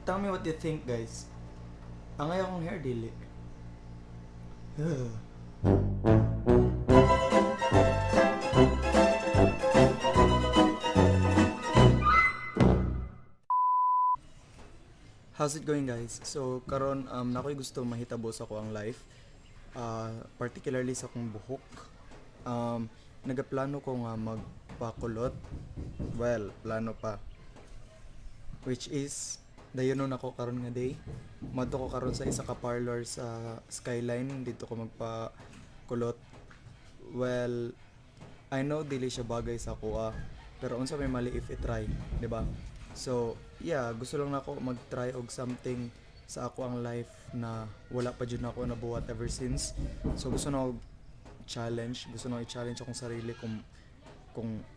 Tell me what you think, guys. Angay akong hair dili. Ugh. How's it going, guys? So karon nakoy gusto mahitabo sa akoang life, particularly sa akong buhok. Nagaplano ko nga magpakulot. Well, plano pa. Which is dayon nun ako karon nga day. Madto ko karon sa isa ka parlor sa Skyline dito ko magpakulot. Well, I know dili siya bagay sa akoa, pero unsa may mali if i-try, di ba? So, yeah, gusto lang nako mag-try og something sa ako ang life na wala pa jud nako nabuhat ever since. So gusto na og challenge, gusto na i-challenge akong sarili kung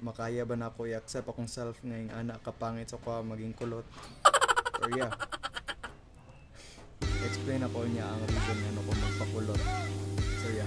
makaya ba nako i-accept akong self ngayong ana kapangit sa ko maging kulot. Or yeah. Explain ako niya ang reason nga ko magpakulot. So yeah.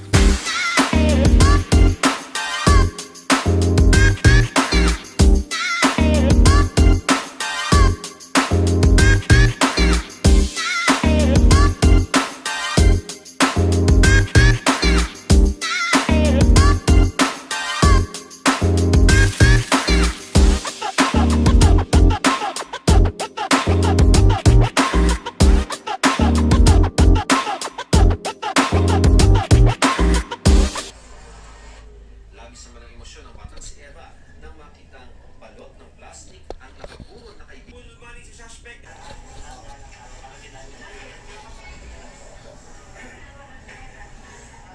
Labis naman ang emosyon ng batang si Eva nang makita ang balot ng plastic ang nakapuro na kaibigan. Bumalik si suspect.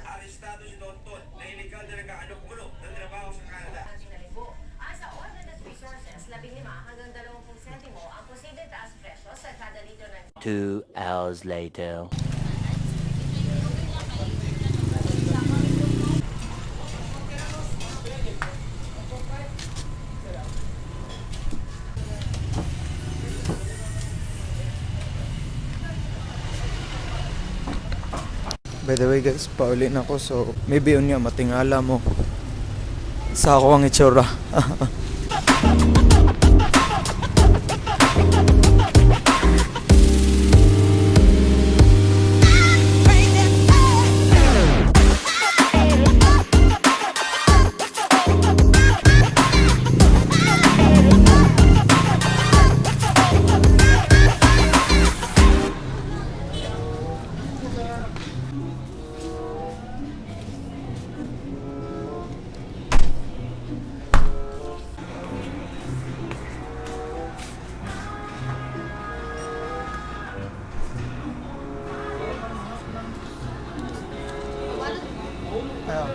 Arestado si Tonton na illegal na nag-aalok ulo ng trabaho sa Canada. Ayon sa Ordnance Resources, 15 hanggang 20 sentimo ang posibleng taas presyo sa kada litro ng 2 hours later. By the way guys, pauli na ako, so maybe unya matingala mo sa ako ang itsura. Ayaw.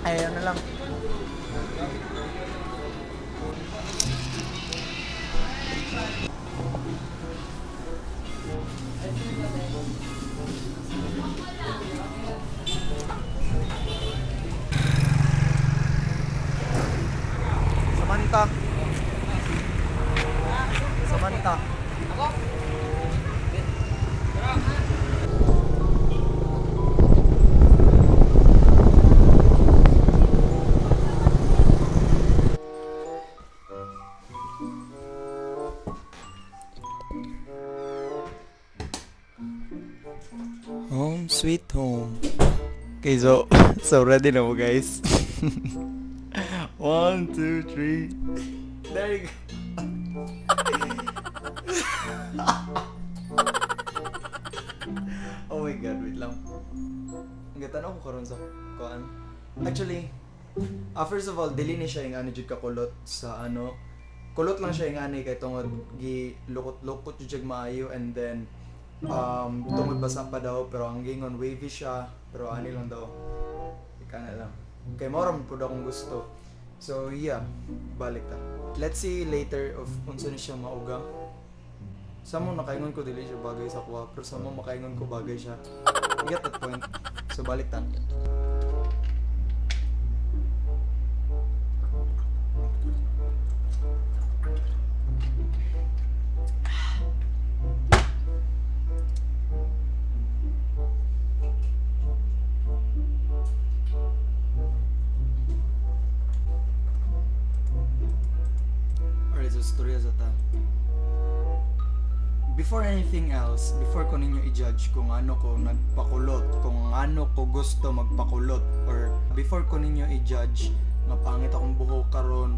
Ayaw na lang. Samantha. Samantha. Home sweet home. Okay, so ready na mo, guys. One, two, three. There you go. Oh my God, wait lang. Ang gatanaw ko karon sa kuan. Actually, first of all, dili ni siya yung ano jud kakulot sa ano. Kulot lang siya yung ani kay tungod gi lukot-lukot jud siya maayo, and then tungod basa pa daw, pero ang gingon wavy siya, pero ani lang daw. Ika na lang. Kay mao ra man pud akong gusto. So yeah, balik ta. Let's see later of unsa ni siya mauga. Sa mo nakaingon ko dili siya bagay sa kuha, pero sa mo makaingon ko bagay siya. You get that point? So balik ta. Alright, so storya sa ta. Before anything else, before ko ninyo i-judge kung ano ko nagpakulot, kung ano ko gusto magpakulot, or before ko ninyo i-judge nga pangit akong buhok karon,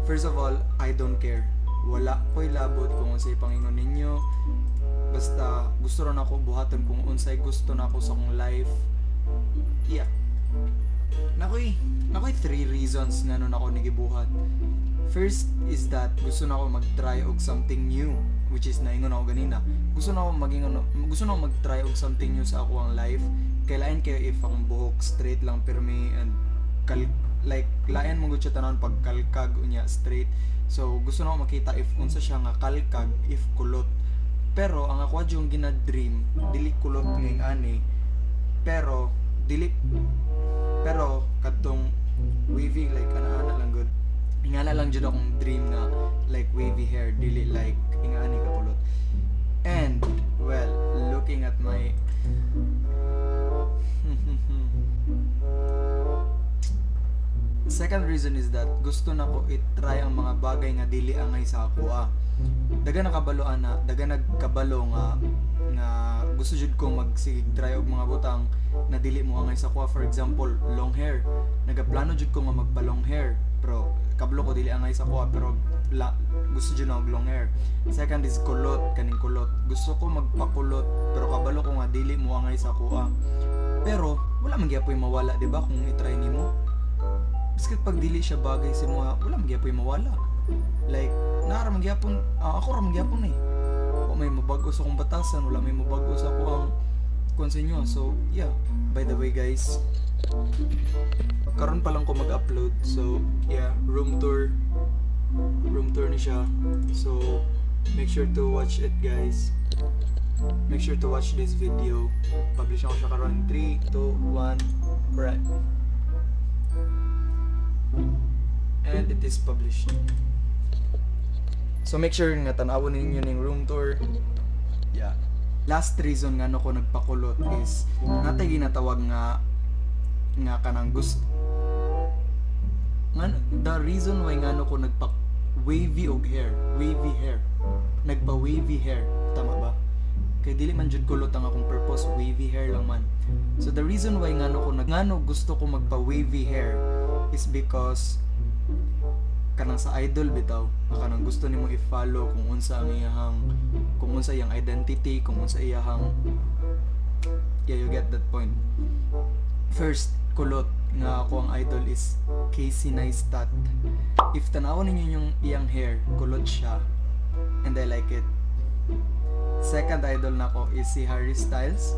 first of all, I don't care. Wala ko'y labot kung unsay pangingon ninyo. Basta gusto ra nako buhaton kung unsay gusto nako sa akong life. Yeah. Naa koy three reasons nga nako nigibuhat. First is that gusto na ako mag-try og something new, which is naingon ako ganina. Gusto na ako maging ano, gusto na ako mag-try og something new sa ako ang life. Kay lain kayo if akong buhok straight lang pirmi and like lain mo gud siya tanan pag kalkag unya straight. So gusto na ako makita if unsa siya nga kalkag if kulot. Pero ang ako yung gina-dream dili kulot ngayong ani, pero dili, pero kadtong wavy, like ana-ana lang gud. Ingana lang jud akong dream nga like wavy hair, dili like ingani ka kulot. And well, looking at my second reason is that gusto na ko i-try ang mga bagay nga dili angay sa ako ah. Daga nakabalo ana, daga nagkabalo nga gusto jud ko magsigig try og mga butang na dili mo angay sa ako. For example, long hair. Nagaplano jud ko nga magpa long hair, pero kabalo ko dili angay sa ako, pero gusto jud na og long hair. Second is kulot, kaning kulot. Gusto ko magpakulot pero kabalo ko nga dili mo angay sa ako ah. Pero wala man gyapoy mawala, di ba, kung i-try nimo? Biskit pag dili siya bagay sa mga, wala man gyapoy mawala. Like, naa ra man gyapon, ako ra man gyapon eh. Wa may mabago sa akong batasan, wala may mabago sa ako ang kuan sa inyo. So, yeah. By the way guys, karon pa lang ko mag-upload. So, yeah, room tour. Room tour ni siya. So, make sure to watch it guys. Make sure to watch this video. Publish ako siya karon. 3, 2, 1, right. And it is published. So make sure nga tan-awon ninyo ning room tour. Yeah. Last reason nga no ko nagpakulot is natay ginatawag nga kanang gusto nga the reason why ngano ko nagpa wavy og hair, wavy hair. Nagpa wavy hair, tama ba? Kay dili man jud kulot ang akong purpose, wavy hair lang man. So the reason why ngano ko nag ngano gusto ko magpa wavy hair is because kanang sa idol bitaw, nga kanang gusto nimo i-follow kung unsa ang iyahang, kung unsa iyang identity, kung unsa iyahang, yeah, you get that point. First kulot nga ako ang idol is Casey Neistat. If tan-awon ninyo yung iyang hair, kulot siya and I like it. Second idol nako is si Harry Styles.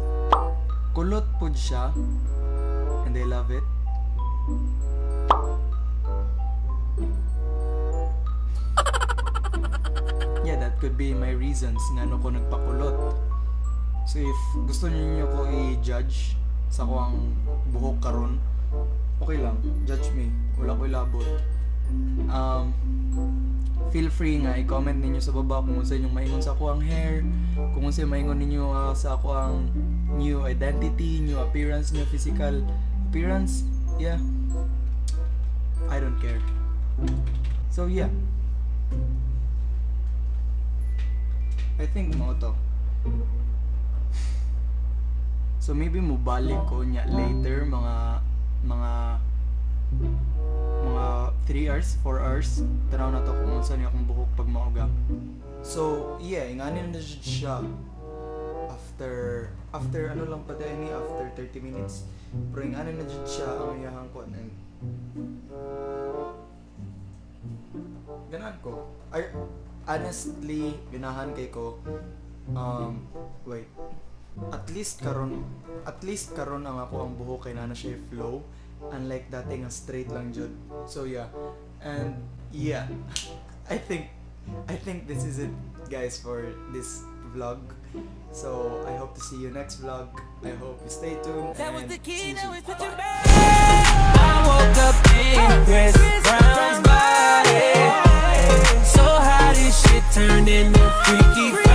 Kulot pud siya and I love it. Yeah, that could be my reasons ngano ko nagpakulot. So if gusto niyo ko i-judge sa kuang buhok karon, okay lang, judge me, wala ko'y labot. Feel free nga i-comment ninyo sa baba kung unsa inyong maingon sa kuang hair, kung unsa maingon ninyo sa kuang new identity, new appearance, new physical appearance. Yeah, I don't care. So yeah, I think mo to. So maybe mobalik ko niya later mga 3 hours, 4 hours. Tanaw na to kung unsa niya akong buhok pag mauga. So yeah, ingani na siya after ano lang pa ni after 30 minutes. Pero ingani na jud siya ang iyahang kuan and ganahan ko. I honestly ganahan kay ko. Wait. At least karon ang ako ang buhok kay nana siya flow, unlike dati nga straight lang jud. So yeah. And yeah, I think this is it guys for this vlog. So I hope to see you next vlog. I hope you stay tuned. That was and the key, see you now soon. it's such a Bye. bad. I woke up in Chris Brown's body. So how this shit turned into freaky.